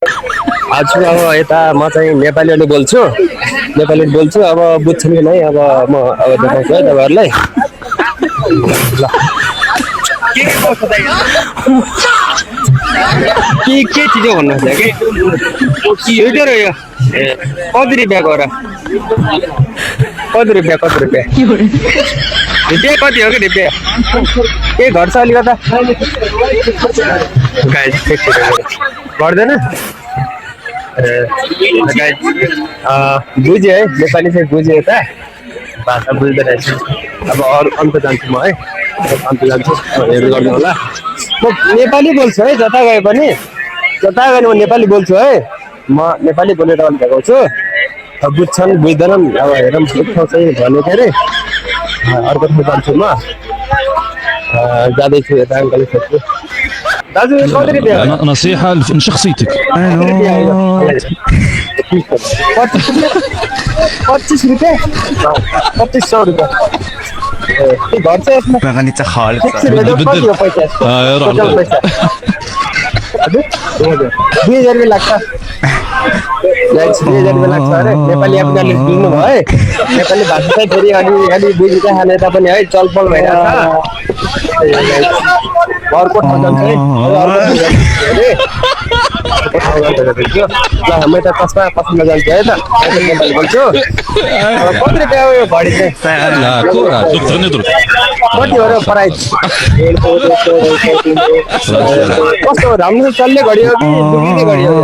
हजुर अब यता म चाहिँ नेपालीले बोल्छु अब बुझ्छन् कि नै अब म अब देखाउँछु है तपाईँहरूलाई ल के चिज हो भन्नुहोस् कि स्वेटर हो यो ए कति रुपियाँको र कति रुपियाँ रुपियाँ कति हो कि रुपियाँ के घट्छ अलिकता गाइस गर्दैन बुझ्यो है नेपाली चाहिँ बुझ्यो यता भाषा बुझ्दो रहेछ अब अरू अन्त जान्छु म है अन्त जान्छु हेर्नु गर्नु होला म नेपाली बोल्छु है जता गए पनि म नेपाली बोल्छु है म नेपाली बोलेर देखाउँछु अब बुझ्छन् बुझ्दैनन् अब हेरौँ ठाउँ चाहिँ भन्यो के अरे अर्को ठाउँ जान्छु म जाँदैछु यता अङ्कल सोध्छु दाजु कति रुपियाँ نصيحة من شخصيتك. 25 रुपियाँ 2500 रुपियाँ घट्छ यसमा مغني تخالف कति हो पैसा टोटल पैसा हजुर 2000 रुपियाँ लाग्छ 2000 रुपियाँ लाग्छ अरे नेपाली एपले बुझ्नु भयो है नेपाली भाषा चाहिँ फेरि अलि बुझिँदै खाने तापनि है चलपल भइरहेको छ अर्को ठाउँ जान्छ है ल म त कसमा जान्छु है त नेपाली बोल्छु कति रुपियाँ हो यो घडी चाहिँ لا كورة دكتور ندرس. कति हो र प्राइस कस्तो राम्रो चल्ने घडी हो कि दुखिने घडी हो